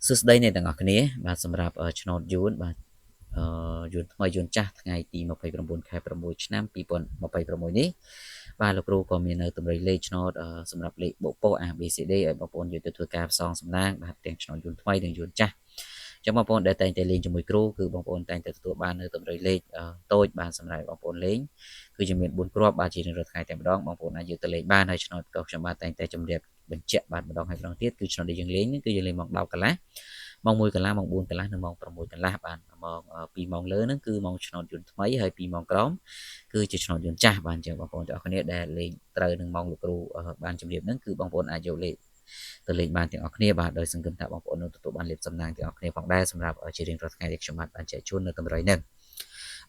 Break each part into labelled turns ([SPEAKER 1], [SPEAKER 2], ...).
[SPEAKER 1] សួស្តីអ្នកទាំងអស់គ្នាបាទសម្រាប់ឆ្នោតយួនបាទអឺយួនថ្មីយួនចាស់ថ្ងៃទី29ខែ6ឆ្នាំ2026នេះបាទលោកគ្រូក៏មាននៅតម្រុយលេខឆ្នោតសម្រាប់លេខបូកពោ A B C D ឲ្យបងប្អូនយកទៅធ្វើការផ្សងសំណាងបាទទាំងឆ្នោតយួនថ្មីនិងយួនចាស់ចឹងបងប្អូនដែលតែងតែលេងជាមួយគ្រូគឺបងប្អូនតែងតែទទួលបាននៅតម្រុយលេខតូចបាទសម្រាប់បងប្អូនលេងគឺជាមាន4គ្រាប់បាទជារៀងរាល់ថ្ងៃតែម្ដងបងប្អូនអាចយកទៅលេងបានហើយឆ្នោតក៏ខ្ញុំបាទតែងតែជម្រាបបញ្ជាក់បាទម្ដងហើយម្ដងទៀតគឺឆ្នោតដែលយើងលេងគឺយើងលេងម៉ោង10កន្លះម៉ោង1កន្លះម៉ោង4កន្លះនិងម៉ោង6កន្លះបាទម៉ោង2ម៉ោងលើហ្នឹងគឺម៉ោងឆ្នោតយន្តថ្មីហើយ2ម៉ោងក្រោមគឺជាឆ្នោតយន្តចាស់បាទអញ្ចឹងបងប្អូនទាំងអស់គ្នាដែលលេងត្រូវនឹងម៉ោងលោកគ្រូបានជម្រាបហ្នឹងគឺបងប្អូនអាចយកលេខទៅលេងបានទាំងអស់គ្នាបាទដោយសង្ឃឹមថាបងប្អូននឹងទទួលបានលាភសំណាងទាំងអស់គ្នាផងដែរសម្រាប់ជារៀងរាល់ថ្ងៃដែលខ្ញុំបាទបានចែកជូននៅតម្រុយហ្នឹង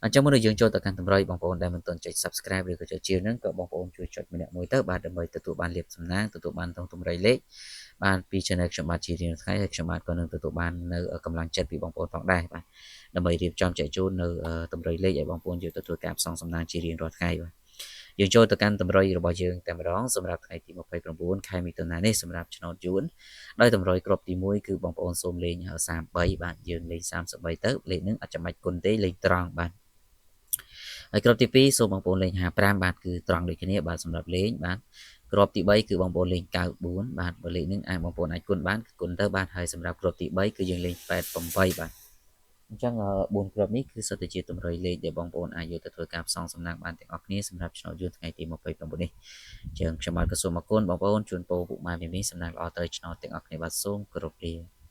[SPEAKER 1] អញ្ចឹងមុននឹងយើងចូលទៅកាន់តម្រុយបងប្អូនដែលមិនទាន់ចុច Subscribe ឬក៏ចុចជាវហ្នឹងក៏បងប្អូនជួយចុចម្នាក់មួយទៅបាទដើម្បីទទួលបានលាភសំណាងទទួលបានតម្រុយលេខបានពី Channel ខ្ញុំបាទជារៀងថ្ងៃហើយខ្ញុំបាទក៏នឹងទទួលបាននៅកម្លាំងចិត្តពីបងប្អូនផងដែរបាទដើម្បីរៀបចំចែកជូននៅតម្រុយលេខឲ្យបងប្អូនយកទៅធ្វើការផ្សងសំណាងជារៀងរាល់ថ្ងៃបាទយើងចូលទៅកាន់តម្រុយរបស់យើងតែម្ដងសម្រាប់ថ្ងៃទី29ខែមិថុនានេះសម្រាប់ឆ្នោតយួនដោយតម្រុយគ្រាប់ទី1គឺបងប្អូនសូមលេង33បាទយើងលេង33ទៅលេខហ្នឹងអត់ចាំបាច់គុណទេលេងត្រង់បាទហើយគ្រាប់ទី2សូមបងប្អូនលេង55បាទគឺត្រង់ដូចគ្នាបាទសម្រាប់លេងបាទគ្រាប់ទី3គឺបងប្អូនលេង94បាទបើលេខនេះអាចបងប្អូនអាចគុណបានគឺគុណទៅបាទហើយសម្រាប់គ្រាប់ទី3គឺយើងលេង88បាទអញ្ចឹង4គ្រាប់នេះគឺសុទ្ធតែជាតម្រុយលេខដែលបងប្អូនអាចយកទៅធ្វើការផ្សងសំណាងបានទាំងអស់គ្នាសម្រាប់ឆ្នោតយួនថ្ងៃទី29នេះអញ្ចឹងខ្ញុំបាទក៏សូមអរគុណបងប្អូនជូនពរពុកម៉ែមីមីសំណាងល្អត្រូវឆ្នោតទាំងអស់គ្នាបាទសូមគោរពលា។